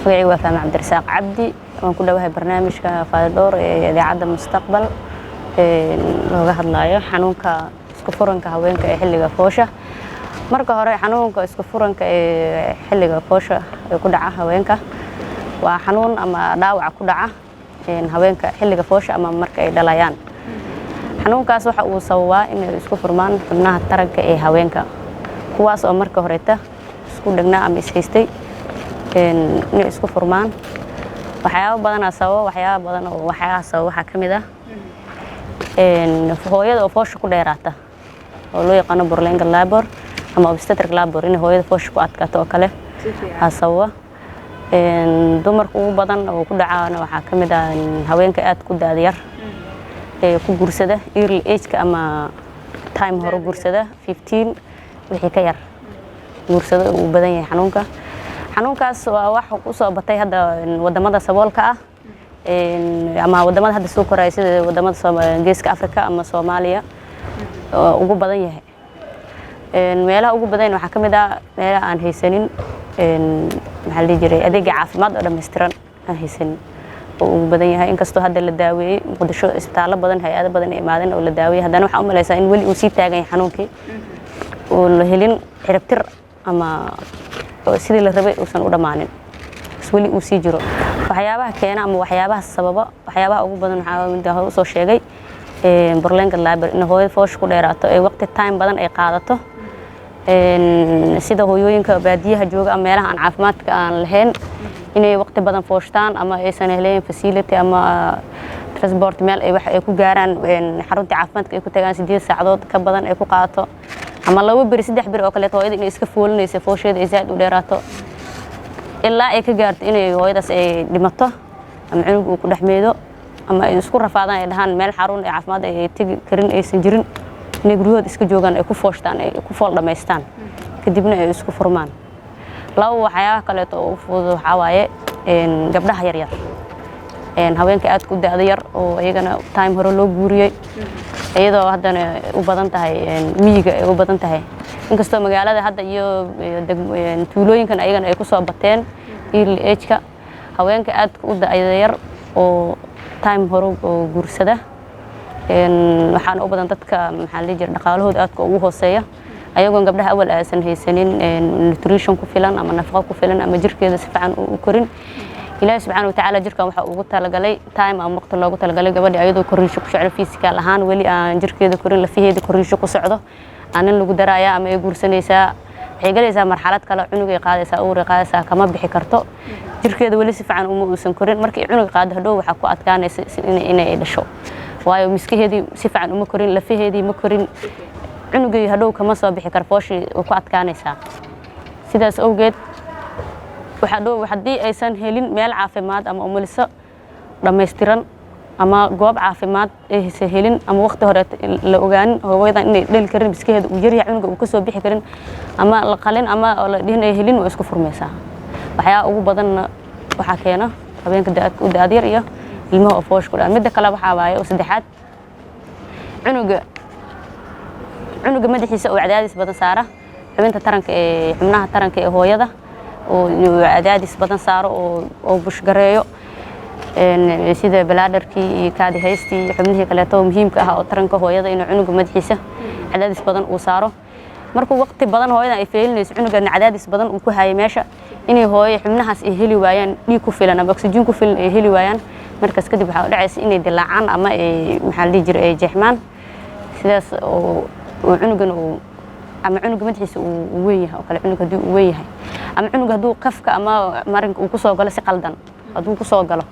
Magacaygu waa Fahmi Cabdirasaaq Cabdi. Waan ku dhowahay barnaamijka Faydhowr ee Idaacadda Mustaqbal looga hadlayo xanuunka isku furanka haweenka ee xilliga foosha. Marka hore, xanuunka isku furanka ee xilliga foosha ee ku dhaca haweenka waa xanuun ama dhaawac ku dhaca haweenka xilliga foosha ama marka ay dhalayaan. Xanuunkaas waxa uu sababaa inay isku furmaan xubnaha taranka ee haweenka, kuwaas oo marka horeeta isku dhagnaa ama ishaystay, inay isku furmaan. Waxyaabo badanaa sababa, waxyaaba badan oo waxyaabaha sababa waxaa ka mid ah hooyada oo foosha ku dheeraata, oo loo yaqaano prolonged labor ama obstetric labor, inay hooyada foosha ku adkaato oo kale aa sababa. Dumarka ugu badan oo ku dhacaana waxaa ka mid ah haweenka aad ku da'da yar ee ku guursada early age-ka ama time hore guursada, 15 wixii ka yar guursada uu badan yahay xanuunka. Xanuunkaas waa wax ku soo batay hadda wadamada saboolka ah ama wadamada hadda soo koraya, sida wadamada Geeska Africa ama Soomaaliya ugu badan yahay. Meelaha ugu badan waxaa ka mid ah meelaha aan haysanin, maxaa la dhihi jiray, adeega caafimaad oo dhammaystiran aan haysanin oo ugu badan yahay. Inkastoo hadda la daaweeyey Muqdisho, isbitaallo badan, hay'ado badan ay imaadeen oo la daaweeyey, haddana waxaa u malaysaa in weli uu sii taagan yahay xanuunkii oo la helin ciribtir ama sidii la rabay uusan u dhammaanin, weli uu sii jiro. Waxyaabaha keena ama waxyaabaha sababa, waxyaabaha ugu badan waxaa midda hore usoo sheegay, prolonged labor, in hooyada foosha ku dheeraato ee waqti time badan ay qaadato, sida hooyooyinka baadiyaha jooga ama meelaha aan caafimaadka aan lahayn, inay waqti badan fooshtaan ama aysan helayn facility ama transport meel ay wax ay ku gaaraan xarunta caafimaadka ay ku tagaan, 8 saacadood ka badan ay ku qaadato ama 2 beri, 3 beri oo kaleeto hooyada inay iska foolinayso, foosheeda ay zaa'id u dheeraato ilaa ay ka gaarto inay hooyadaas ay dhimato ama cunug uu ku dhex meedo ama ay isku rafaadaan, ay dhahaan meel xarun ee caafimaad ay tegi karin aysan jirin, inay guryahooda iska joogaan, ay ku fooshtaan, ay ku fool dhammaystaan, kadibna ay isku furmaan. Laba, waxyaabaha kaleeto oo u fudud waxaa waaye gabdhaha yaryar, haweenka aadka u da'da yar oo iyagana time hore loo guuriyey, iyadoo haddana u badan tahay miyiga ay u badan tahay, inkastoo magaalada hadda iyo tuulooyinkan ayagana ay ku soo bateen early age-ka. Haweenka aadka u da'da yar oo time hore oo guursada, waxaana u badan dadka, maxaa la dhihi jiray, dhaqaalahooda aadka ugu hooseeya, ayagoon gabdhaha awal aysan haysanin nutrition ku filan ama nafaqo ku filan ama jirkeeda si fiican u korin. Ilaahi subxaana watacaala jirkan waxaa ugu talagalay time ama waqti loogu talagalay gabadha, ayadoo korriisho ku socdo physical ahaan, weli aan jirkeeda korin, lafaheeda korriisho ku socdo, aanin lagu darayaa ama ay guursanaysaa. Waxay galaysaa marxalad kale, cunugay qaadaysaa, uuray qaadaysaa, kama bixi karto, jirkeeda weli si fiican uma uusan korin. Markii cunug qaado, hadhow waxaa ku adkaanaysa inay dhasho, waayo miskaheedii si fiican uma korin, lafaheedii ma korin, cunugii hadhow kama soo bixi karo, fooshii way ku adkaanaysaa. Sidaas awgeed waxaa dhow haddii aysan helin meel caafimaad ama umuliso dhammaystiran ama goob caafimaad aysan helin ama waqti hore la ogaanin hooyadan inay dhali karin, miskaheeda uu yaryahay, cunuga uu kasoo bixi karin, ama la qalin ama la dhihin ay helin, waa isku furmaysaa. Waxyaaba ugu badanna waxaa keena haweenka u da'da yar iyo ilmaha oo foosh ku dhaca. Midda kale waxaa waaye oo saddexaad, cunuga madaxiisa oo cadaadis badan saara xubinta taranka ee xubnaha taranka ee hooyada, oo inuu cadaadis badan saaro oo bushgareeyo, sida bladderkii iyo kaadi haystii iyo xubnihii kaleeto oo muhiimka ah oo taranka hooyada, inuu cunuga madaxiisa cadaadis badan uu saaro. Markuu waqti badan hooyadan ay feelinayso, cunugana cadaadis badan uu ku hayay meesha, inay hooyo xubnahaas ay heli waayaan dhiig ku filan ama oxygen ku filan ay heli waayaan. Markaas kadib waxaa dhacaysa inay dilaacaan ama ay, maxaa la dhihi jiray, ay jeexmaan, sidaas oo cunugan uu ama cunuga madaxiisa uu weyn yahay oo kale. Cunug haddii uu weyn yahay ama cunug hadduu qafka ama marinka uu kusoo galo si qaldan hadduu kusoo galo,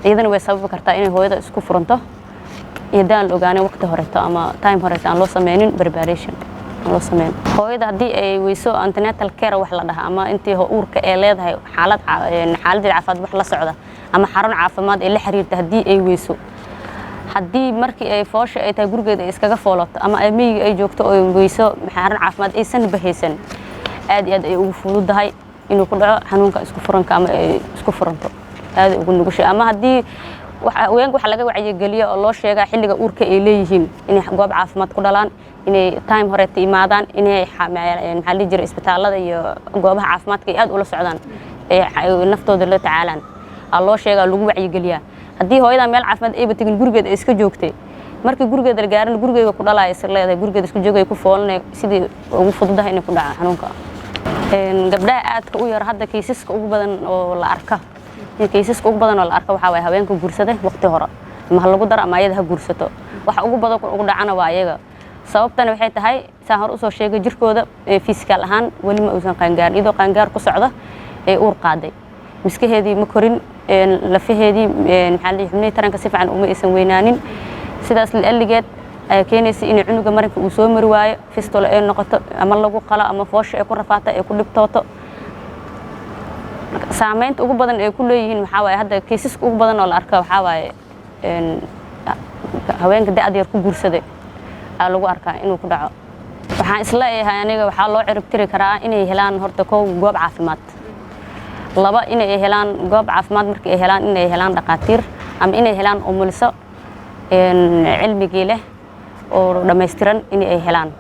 iyadana way sababi kartaa inay hooyada isku furanto, iyo haddaan la ogaanin waqti horeeto ama time horeeto aan loo sameynin preparation aan loo sameyn. Hooyada haddii ay weyso antenatal care wax la dhaha, ama intii uurka ee leedahay xaalad xaaladeeda caafimaad wax la socda ama xarun caafimaad ee la xiriirta haddii ay weyso, haddii markii ay foosha ay tahay gurigeeda ay iskaga foolato ama ay miyiga ay joogto oo weyso xarun caafimaad aysan bahaysan, aad iyo aad ay ugu fududahay inuu ku dhaco xanuunka isku furanka ama ay isku furanto, aad ay ugu nugushay. Ama haddii haweenka waxa laga wacyigeliyo oo loo sheegaa xilliga uurka ay leeyihiin inay goob caafimaad ku dhalaan, inay time horeeta imaadaan, inay maxaa la dhihi jiray, isbitaalada iyo goobaha caafimaadka ay aad ula socdaan. Ay naftooda la tacaalaan aa loo sheegaa, lagu wacyigeliyaa. Haddii hooyadaa meel caafimaad ayba tegin, gurigeeda ay iska joogtay, markii gurigeeda la gaarin, gurigeega ku dhalaya is leedahay, gurigeeda isku joogay, ku foolanay, sidii ugu fududahay inay ku dhaca xanuunka. Gabdhaha aadka u yar, hadda kiisaska ugu badan oo la arka, kiisaska ugu badan oo la arka waxaa waaye haweenka guursada waqti hore, ama ha lagu daro ama ayada ha guursato. Waxa ugu badan ugu dhacana waa ayaga. Sababtana waxay tahay, saan hore usoo sheegay, jirkooda physical ahaan weli ma uusan qaangaarin. Iyadoo qaangaar ku socda ee uur qaaday, miskaheedii ma korin, lafaheedii, maxaa la dhihi, xubnihii taranka si fiican uma aysan weynaanin. Sidaas li'alligeed ayaa keenaysa inay cunuga marinka uu soo mari waayo, fistula ay noqoto, ama lagu qalo ama foosha ay ku rafaata, ay ku dhibtooto. Saameynta ugu badan ay ku leeyihiin waxaa waaye, hadda kiisaska ugu badan oo la arka waxaa waaye haweenka da'da yar ku guursaday aa lagu arkaa inuu ku dhaco. Waxaan isleeyahay aniga, waxaa loo ciribtiri karaa inay helaan horta kow goob caafimaad, laba inay helaan goob caafimaad, markii ay helaan inay helaan dhaqaatiir ama inay helaan umuliso cilmigii leh oo dhammaystiran in ay helaan.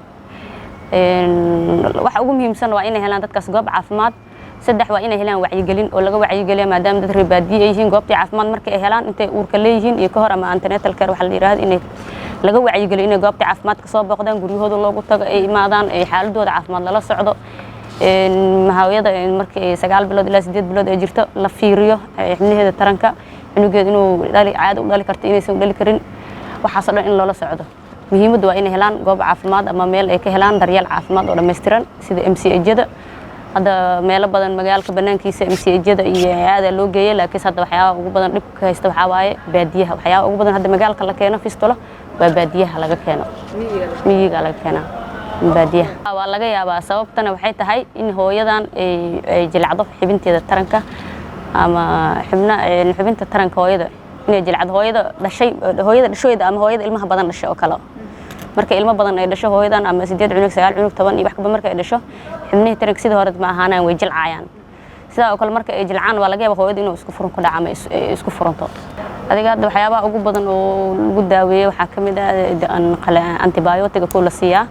Waxa ugu muhiimsan waa inay helaan dadkaas goob caafimaad. Saddex waa inay helaan wacyigelin oo laga wacyigeliya, maadaama dad reer baadiye ay yihiin. Goobtii caafimaad markii ay helaan, intay uurka leeyihiin iyo ka hor, ama antenatal care waxa la yidhaahdo, inay laga wacyigeliyo inay goobtii caafimaadka soo booqdaan, guryahooda loogu tago, ay imaadaan, ay xaaladooda caafimaad lala socdo. Hawiyada markii ay 9 bilood ilaa 8 bilood ay jirto la fiiriyo xubnaheeda taranka, cunugeeda inuu dhali, caado u dhali karto, inaysan u dhali karin, waxaasoo dhan in loola socdo. Muhiimaddu waa inay helaan goob caafimaad ama meel ay ka helaan daryeel caafimaad oo dhammaystiran, sida MCH-yada. Hadda meelo badan magaalka banaankiisa MCH-yada iyo aadaa loo geeyay, laakiin hadda waxyaabaha ugu badan dhibka ka haysta waxaa waaye baadiyaha. Waxyaabaha ugu badan hadda magaalka la keeno fistula waa baadiyaha laga keeno, miyiga laga keenaa, baadiyaha waa laga yaabaa. Sababtana waxay tahay in hooyadan ay jilcdo xibinteeda taranka ama xubna xubinta taranka hooyada inay jilcdo, hooyada dhashay, hooyada dhashoyda ama hooyada ilmaha badan dhashay oo kale. Marka ilmo badan ay dhasho hooyadan, ama 8 cunug, 9 cunug, 10 iyo wax kaba marka ay dhasho, xubnihii taranka sidii hore ma ahaanayaan, way jilcayaan. Sidaa oo kale marka ay jilcaan, waa laga yaaba hooyada inuu isku furan ku dhaco ama isku furanto. Adiga hadda waxyaabaha ugu badan oo lagu daaweeyo waxaa ka mid ah antibiotic-ga kuwa la siiyaa.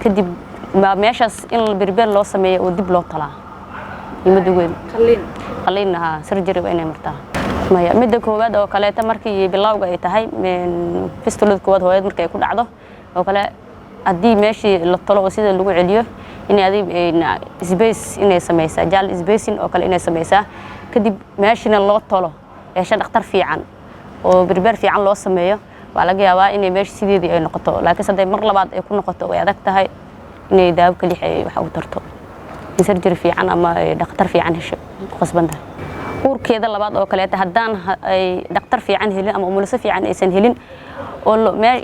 Kadib baa meeshaas in berber loo sameeyo oo dib loo talaa muhiimadda weyn. Qaliin ahaa, surgery waa inay martaa. Maya, midda koowaad oo kaleeta, markii bilowga ay tahay fistulada koowaad hooyad markay ku dhacdo oo kale, haddii meeshii la talo oo sida lagu celiyo, inay adig space inay sameysaa, jaal spacing oo kale inay sameysaa, kadib meeshina loo tolo, hesho dhakhtar fiican oo berber fiican loo sameeyo, waa laga yaabaa inay meesha sideedii ay noqoto. Laakiinse hadday mar labaad ay ku noqoto, way adag tahay inay daawo kalix ay wax u tarto. In surgery fiican ama dhakhtar fiican hesho ku qasban tahay. Uurkeeda labaad oo kaleeta, haddaan ay dhakhtar fiican helin ama umuliso fiican aysan helin, oo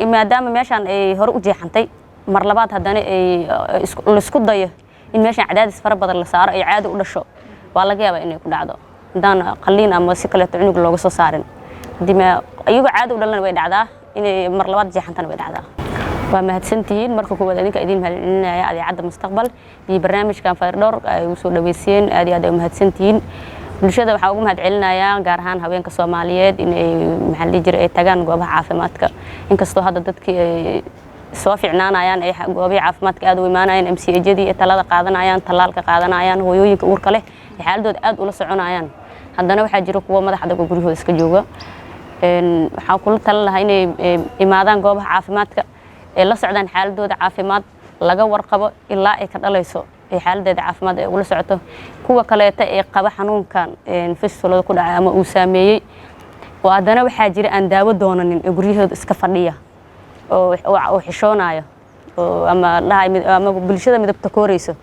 maadaama meeshaan ay hore u jeexantay, mar labaad haddana ay laisku dayo in meeshaan cadaadis fara badan la saaro, ay caadi u dhasho, waa laga yaabaa inay ku dhacdo haddaan qalliin ama si kaleeto cunug looga soo saarin. Haddii iyagoo caadi u dhalana way dhacdaa, inay mar labaad jeexantana way dhacdaa. Waa mahadsantihiin. Marka koowaad idinka idin mahadcelinaya, Idaacadda Mustaqbal iyo barnaamijkan Fayardhowr ay ugu soo dhaweyseen, aad iyo aad ay u mahadsantihiin. Bulshada waxaa ugu mahad celinayaa, gaar ahaan haweenka Soomaaliyeed, inay, maxaa la dhihi jiray, ay tagaan goobaha caafimaadka. Inkastoo hadda dadkii ay soo ficnaanayaan, ay goobihii caafimaadka aad u imaanayaan, MCH-yadii ay talada qaadanayaan, tallaalka qaadanayaan, hooyooyinka uurka leh ay xaaladooda aad ula soconayaan, haddana waxaa jira kuwo madax adag oo guryahooda iska jooga. Waxaa kula talin lahaa inay imaadaan goobaha caafimaadka, ay la socdaan xaaladooda caafimaad, laga warqabo ilaa ay ka dhalayso, ay xaaladeeda caafimaad ay ugula socoto. Kuwa kaleeta ee qaba xanuunkan fistulada ku dhacay ama uu saameeyey oo haddana waxaa jira aan daawo doonanin ee guryahooda iska fadhiya oo xishoonayo oo ama dhahay ama bulshada midabta kooreyso.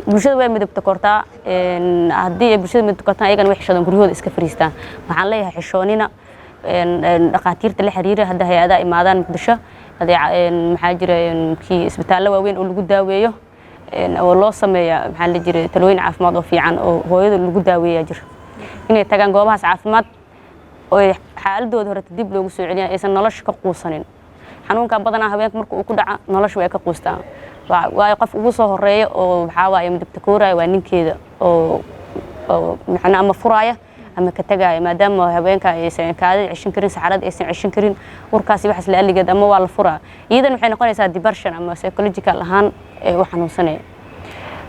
Bulshada way midabta koortaa. Haddii ay bulshada midabta koortaan, ayagana way xishoodaan, guryahooda iska fariistaan. Waxaan leeyahay, xishoonina, dhaqaatiirta la xiriira. Hadda hay-adaha imaadaan Muqdisho, maxaa jira kii isbitaallo waaweyn oo lagu daaweeyo oo loo sameeya, maxaa la jiray, talooyin caafimaad oo fiican oo hooyada lagu daaweeyaa jira. Inay tagaan goobahaas caafimaad oo xaaladooda horeta dib loogu soo celiya, aysan nolosha ka quusanin. Xanuunkan badanaa haweenka marka uu ku dhaca, nolosha way ka quustaan, waayo qof ugu soo horeeya oo waxaa waaye midabta kooraya waa ninkeeda oo macnaa ama furaaya ama ka tagaaya, maadaama haweenka aysan kaadida ceshan karin, saxarada aysan ceshan karin, urkaasi waxaas la aligeed, ama waa la furaa. Iyadan waxay noqonaysaa depression ama psychological ahaan ee u xanuunsanaya.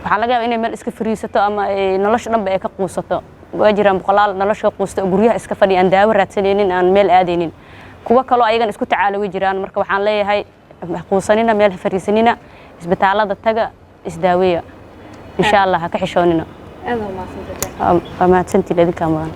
Waxaa laga yaabaa inay meel iska fariisato ama ay nolosha dhanba ay ka quusato. Waa jiraan boqolaal nolosha ka quusta oo guryaha iska fadhiya, aan daawo raadsanaynin, aan meel aadaynin. Kuwo kaloo ayagan isku tacaalo way jiraan. Marka waxaan leeyahay, quusanina, meel ha fariisanina, isbitaalada taga, isdaaweeya insha Allah, ha ka xishoonina. Aad waa mahadsantahay. Waa mahadsantiin, idinkaa mudan.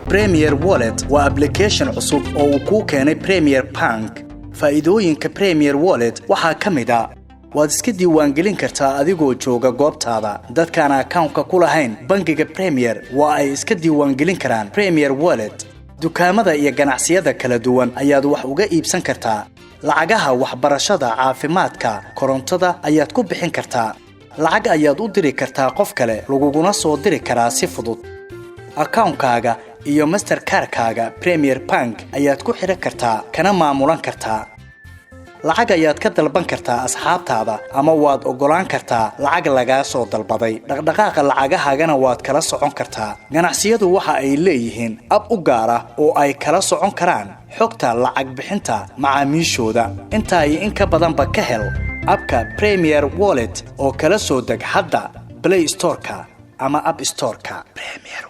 Premier Wallet waa application cusub oo uu kuu keenay Premier Bank. Faa'iidooyinka Premier Wallet waxaa ka mid ah: waad iska diiwaangelin kartaa adigoo jooga goobtaada. Dadkaan akawnka ku lahayn bangiga Premier waa ay iska diiwaangelin karaan Premier Wallet. Dukaamada iyo ganacsiyada kala duwan ayaad wax uga iibsan kartaa. Lacagaha waxbarashada, caafimaadka, korontada ayaad ku bixin kartaa. Lacag ayaad u diri kartaa qof kale, laguguna soo diri karaa si fudud. Akawnkaaga iyo Mastercard-kaaga Premier Bank ayaad ku xidhan kartaa, kana maamulan kartaa. Lacag ayaad ka dalban kartaa asxaabtaada ama waad oggolaan kartaa lacag lagaa soo dalbaday. Dhaqdhaqaaqa lacagahaagana waad kala socon kartaa. Ganacsiyadu waxa ay leeyihiin ab u gaar ah oo ay kala socon karaan xogta lacag bixinta macaamiishooda. Intaa iyo in ka badanba ka hel abka Premier Wallet oo kala soo deg hadda Play Store-ka ama App Store-ka. Premier.